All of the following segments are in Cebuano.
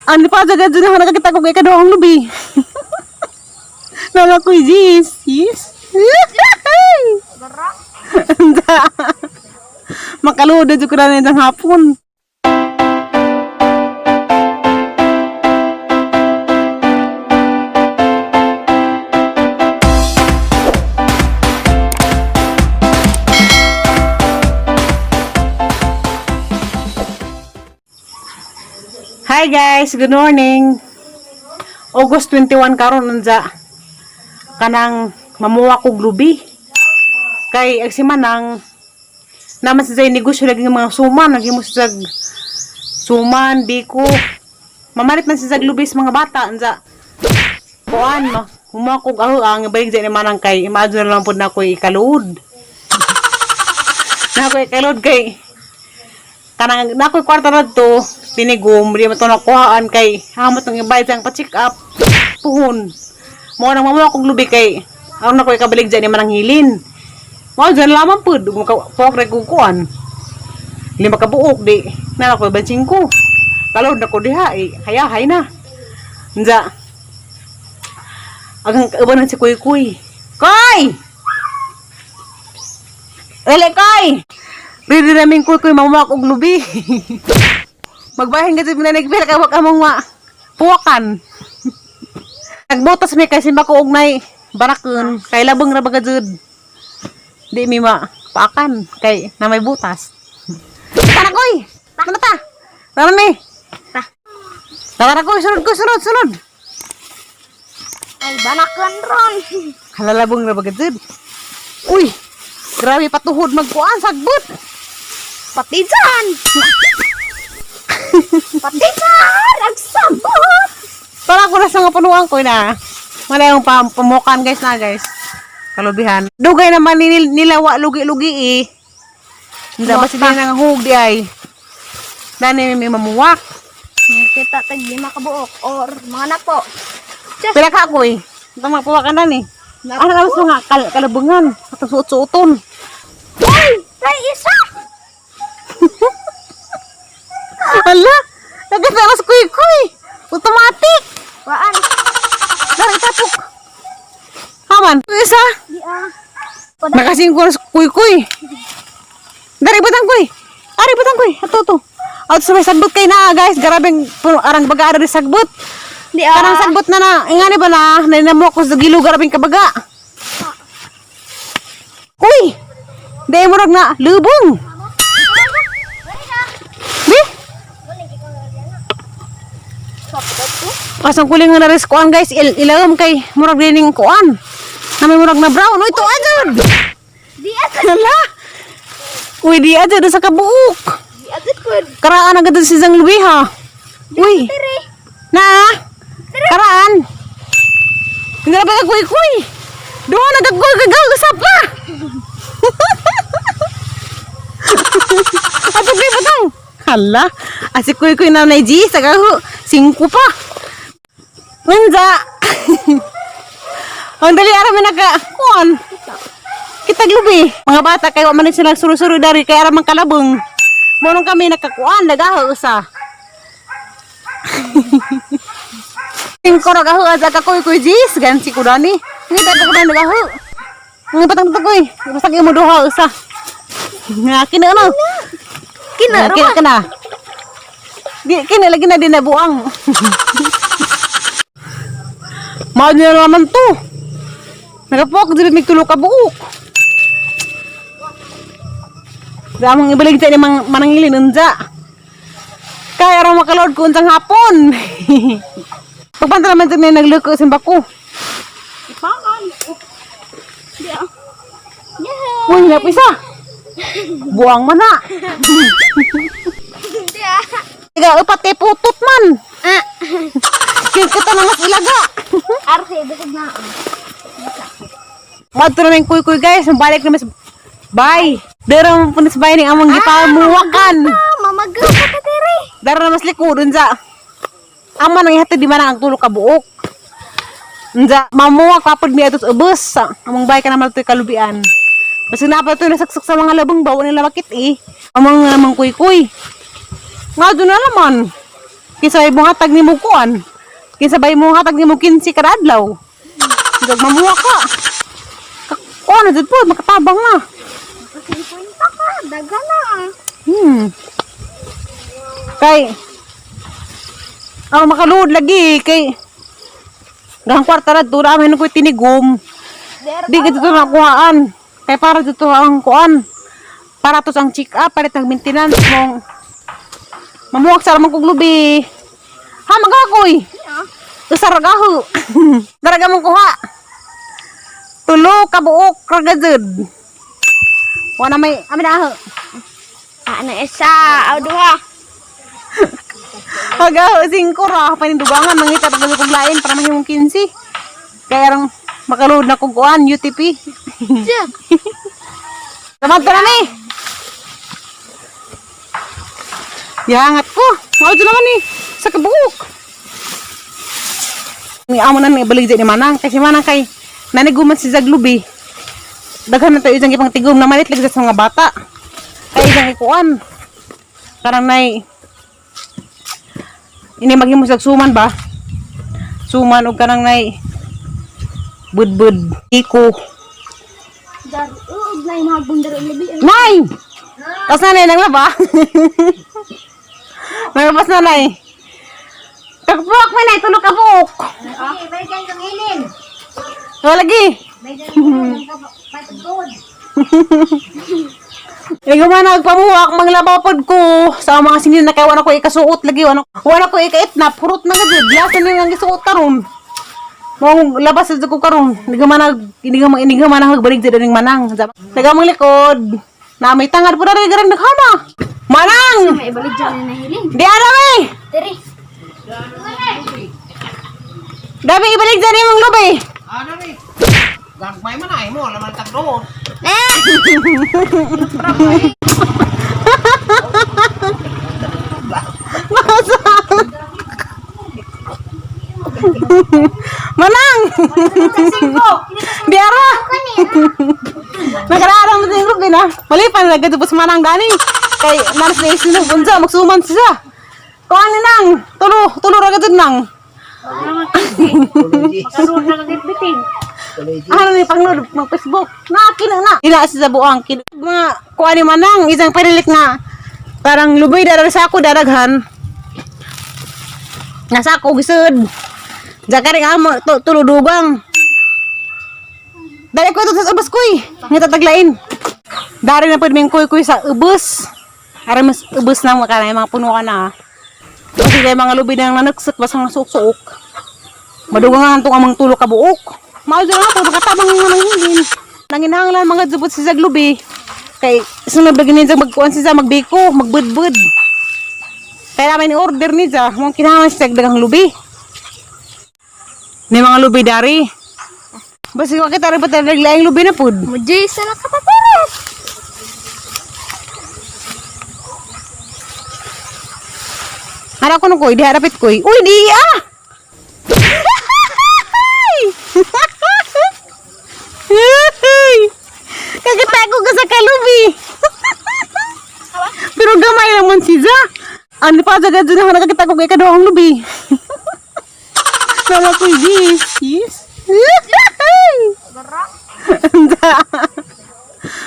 Ano pa agad dyan na nakakita ko kay kaduhang lubi. Nala ko yes. Yes. Gara. Makaludo jud ko na nitang hapon. Hi guys, good morning. August 21 karon unja. Kanang mamuwa kog lubi. Kay ag si Manang naman sa zay negosyo lagi ng mga suman, lagi mo sa suman, biko. Mamalit man sa lubi sa mga bata unja. Kuan ma, humawa kog aho ang balik zay ni Manang kay imagine na lang pud na ako'y ikaluod. Na ako'y ikaluod kay kanang na ako'y kwarta na to tinigom di man to nakuhaan kay hamot ng ibayad sang pa-check up puhon mo nang mamuha kog lubi kay aron ako ikabalig dyan ni Manang hilin mo dyan lamang pud ug maka pok ra kog kuan lima ka buok di na ako bansing ko kalod na ko diha eh, hayahay na nja agang kauban si Kuy Kuy. Koy! Dali, Koy! Ready namin Kuy Kuy mamuha og lubi. Magbahin kasi pinanigpil ka wag among ma puwakan. Nagbotas mi kay simba ko og nay barakon kay labong ra baga jud. Di mi ma paakan kay na may butas. Tara koy. Tara ta. Tara ni. Ta. Tara na koy, sunod koy, sunod, sunod. Ay, banakan ron. Halalabong ra baga jud. Uy, grabe patuhod magkuan sagbot. Pati dyan. Pati dyan. Ang sabot. Para ko na sa mga punuan ko na. Wala yung pamukan guys na guys. Kalubihan. Dugay naman ni nila wa lugi-lugi eh. Hindi ba sila nang hug di ay. Dani may mamuwak. Nakita tag lima ka buok or mga napo. Pila ka ako eh. Ito mga puwakan na ni. Ano na mas mga kalabungan. Atong suot-suoton. Uy! Tay isa! Hala! Nagkataras kuy-kuy. Automatic. Waan. Dari tapok. Haman. Isa. Di ah. Nakasingko na sa kuy-kuy. Dari butang kuy. Ari butang kuy. Ato to. Out sa may sagbot kay na guys. Garabeng arang baga ari sagbot. Di ah. Karang sagbot na na. Ingani ba na nainamo ko sa gilo garabeng kabaga. Uy! Di mo na lubong. Di? Kasang kuling nga na kuan guys, ilawom kay murag dining kuan. Na may murag na brown. Uy, tuwa jud. Di ah. Hala. Uy, di adyo sa kabuok. Di agad ko. Karaan agad si Zang Lubi ha. Uy, Tere. na. Karaan. Hindi na ba kuy kuy? Doon nagkakuy kagaw sa pa. Ato kay patang. Hala, asi kuy kuy na na G sa kahu singko pa. Unsa? Ang dali ara man naka kuan. Kita lubi. Mga bata kay wa man sila suro-suro dari kay ara man kalabong. Mo kami nakakuan nagaho usa. Singko ra gaho aja ka kuy kuy jis gansi ko dani. Hindi ta ko na nagaho. Nga patang kuy. Basta imo duha usa. Nga kina ano? Kina Kina kina. Di kina lagi na dinabuang. Mao na naman to. Nagapok diri mig tulo ka buok. Damang ibalik sa ni manangilin unja. Kaya ra makalord ko unsang hapon. Pagpanta naman sa nagluko sa bako. Ipakan. Di ah. Yeah. Uy, napisa. Isa. Buang man na. Di ah. Tiga upat kay putot man. Ah. Kaya kita na mas ilaga. Arsi, busog na. Madto na yung kuy-kuy guys. Balik na mas bye. Dara mo punis bay ning among gipamuwakan. Ah, mamaga ka ta tere. Dara na mas likod unsa. Ama nang ihatid di man ang tulo ka buok. Unsa mamuwak pa pud mi atos ubos. Among bay ka naman to'y kalubian. Basta na pa to nasaksak sa mga labang bawo nila makit eh. Among namang kuy-kuy. Nga doon na naman. Kinsa bay mo hatag nimo kuan? Kinsa bay mo hatag nimo 15 kada adlaw? Dag mamuha ka. Kuan na jud po, makatabang na. Kasi punta ka, daga na. Kay ang makaluod lagi kay Gang kwarta na to, ramen ko tinigom. Di ka dito nakuhaan. Kay para dito ang kuan. Para to ang check up, palit ang maintenance mong mamuwak sa ramang kong lubi. Ha, magakoy. Usar gaho. Daraga mong kuha. Tulo ka buok ragazud. Wala may amin na aho. Ano isa, aw duha. Hagaho, singko ra panindugangan mangita pag kog lain para mahimong 15. Kaya rang makaluod na kog kuan UTP. Samad na ni. Yangat ko. Mao dyan naman eh. Sa kabuok. Ni amo na ni balik ni Manang kasi Manang kay naniguman si Zaglubi. Daghan na tayo isang ipang tigom na malit lagi sa mga bata. Kay isang ikuan. Karang nay ini maghimo sa suman ba? Suman og kanang nay budbud iko. Dar, og na yung mga bundaro labi. Nay! Tapos na nay, naglaba. Naglabas na nay. Tagpuak mo nay, tulog ka buok. May kang ilin. Wala lagi. May kang patugod. Ikaw man nagpamuwak, manglaba pod ko. Sa mga sinin na kay wala ko ikasuot lagi, wala ko ikait na purot na gud. Lasa ni ang gisuot karon. Mong labas sa ko karon. Hindi ka man nag hindi ka man nagbalik sa ning manang. Nagamang likod. Na may tangad po na rin garan naghama. Manang! May balik dyan na hiling. Di ara eh. Diri. Dami ibalik dyan imong lubi. Ano ni? Gagmay man ay mo, laman tag doon. Masa? Manang! Di ara! Nakarara mo sa group na. Mali pa nagkatapos manang dani. Kay manas na isin ng bunsa, magsuman siya. Kuan ni nang, tulo, tulo ra gud nang. Ano ni pangload ng Facebook? Na kina na. Ina sa buang kin mga kuan ni manang isang panilit nga parang luboy darag sa ako daraghan. Nasa ako gisud. Jakari nga mo tuludugang. Dali ko ito sa ubos koy. Nga tataglain. Dari na pwede ming kuy-kuy sa ubos. Ara mas ubos na mga kanay mga punuan na. Kasi dahil mga lubi na nanagsik basta nga suok-suok. Madugang nga itong amang tulo ka buok. Maudyo nga po, makatabang nga nang hingin. Nanginahanglan mga jubot si Zaglubi. Kay sunod lagi niya magkuan siya magbiko, magbudbud. Kaya namin order niya, mong kinahanglan siya daghang lubi. Ni mga lubi dari. Basta ko kita rin pa tayo naglaing lubi na pud. Mujay sa nakapatiris. Harap ko nung koy, di harapit koy. Uy, di ah! Kakita ko ka sa kalubi. Pero gamay naman si Ja. Ano pa sa gadyo na nakakita ko kay kaduhang lubi. Sama ko yes. Yes.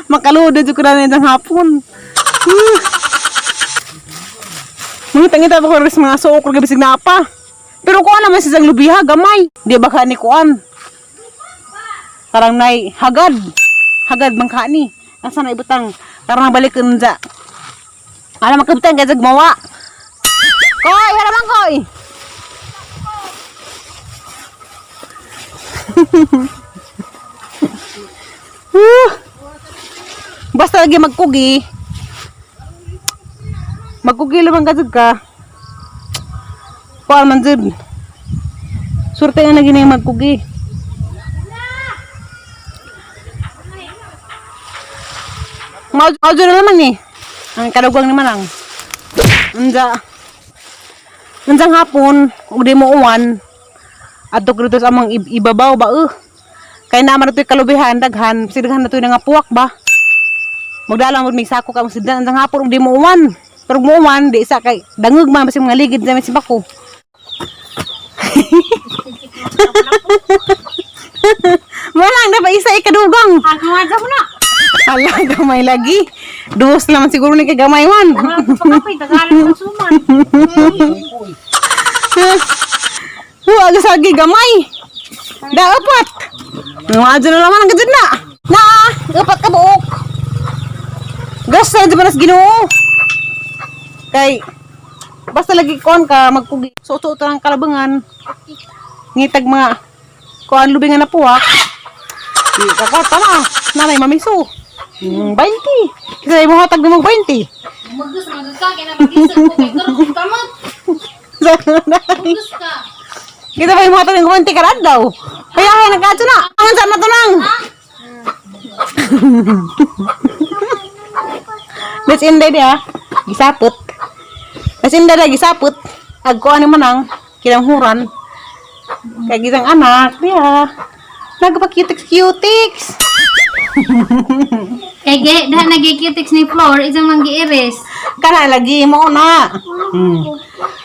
Makaludo jud ko na nitong hapon. Mangita-ngita pa ko rin sa mga suok ko bisig na pa. Pero kuan naman si Zang lubiha gamay. Di ba ka ni kuan? Karang nay hagad. Hagad man ka ni. Asa na ibutang? Karang balik unja. Ala makabutang kay jag mawa. Koy, wala man koy. Woo! Basta lagi magkugi. Magkugi lamang ka jud ka. Kuan man jud. Surte nga na gini magkugi. Mao na naman eh. Ang kadugang naman ang. Unja. Unjang hapon, ug di mo uwan. Adto ko dito sa amang ibabaw ba eh. Kay naman ito'y kalubihan, daghan, sidaghan na ito'y nga puwak ba. Magdala mo may sako ka magsidlan ang hapon ug di mo uwan. Pero mo man di sa kay dangog man basi mga ligid namin si bako. Wala na ba isa ikadugang. Ang mo na. Ala, gamay lagi. Duos naman siguro ni kay gamay man. Wala ko pakapoy, tagalan ng suman. Huwag sa lagi gamay. Da upat. Mga na naman ang gajud na. Na, upat ka buok. Gas na di ba nas Ginoo. Kay basta lagi kuan ka magkugi. Suot-suot ang kalabangan. Ngitag mga kuan lubi nga napuwak. Di ka ko tama. Nanay mamiso. 20. Kasi mo hatag mo 20. Magus magus ka kaya mag-isip ko kay karong kamot. Magus ka. Kita pa yung mga taning kumanti ka daw. Kaya kaya nagkadto na. Ang saan na to nang? Let's end dia. Gisapot. Let's end dia gisapot. Agko ano man ang kinanghuran. Kaya gisang anak dia. Nagpa-cutix cutix. Kay ge daha nagikitiks ni floor isang manggiiris. Kana lagi mo na.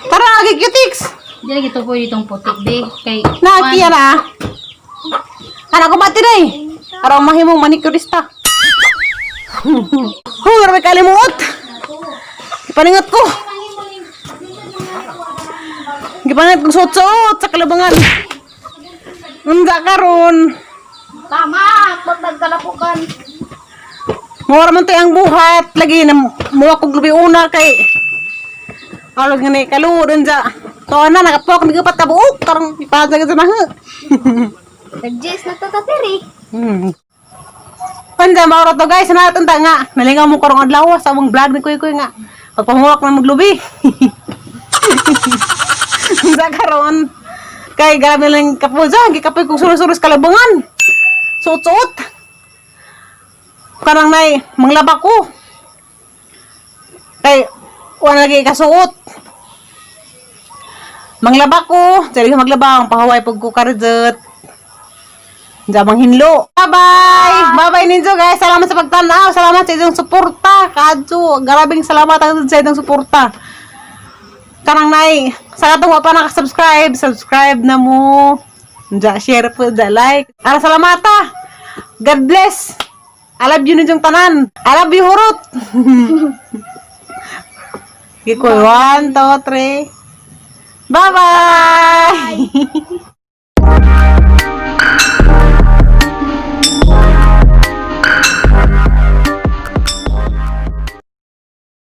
Tara lagi cutix. Di lagi to po ditong putik be kay Na kiya na. Anak ko mati day. Araw mahimong manicurista. Huy, grabe kalimuot. Ipaningat ko. Gipangat ko suot-suot sa kalabangan. Unsa karon? Tama, pag nagkalapukan. Mawara man tayo ang buhat. Lagi na muwa kog lubi una kay alog nga ni kaluod unsa. To na nakapok mig upat ka buok karong ipahadag sa maha. Nag-jess na to tatiri. Unsa mauro to guys, na ta nga. Nalingaw mo karong adlaw sa among vlog ni Kuy Kuy nga. Pagpamuwak na maglubi. Unsa karon? Kay grabe lang kapuza, gikapoy kong suros-suros kalabangan. Suot-suot. Kanang nay, manglaba ko. Kay wala lagi kasuot. Manglaba ko, dili ka maglaba ang pahaway pag ko karjot. Jamang hinlo. Bye-bye! Bye-bye ninyo guys. Salamat sa pagtanaw. Salamat sa inyong suporta. Kadyo. Grabing salamat ang sa inyong suporta. Kanang nay, sa katong wa pa nakasubscribe, subscribe na mo. Nja, share po, nja, like. Ara salamat ah. God bless. I love you ninyong tanan. I love you hurot. Gikoy, 1, 2, 3. Bye-bye!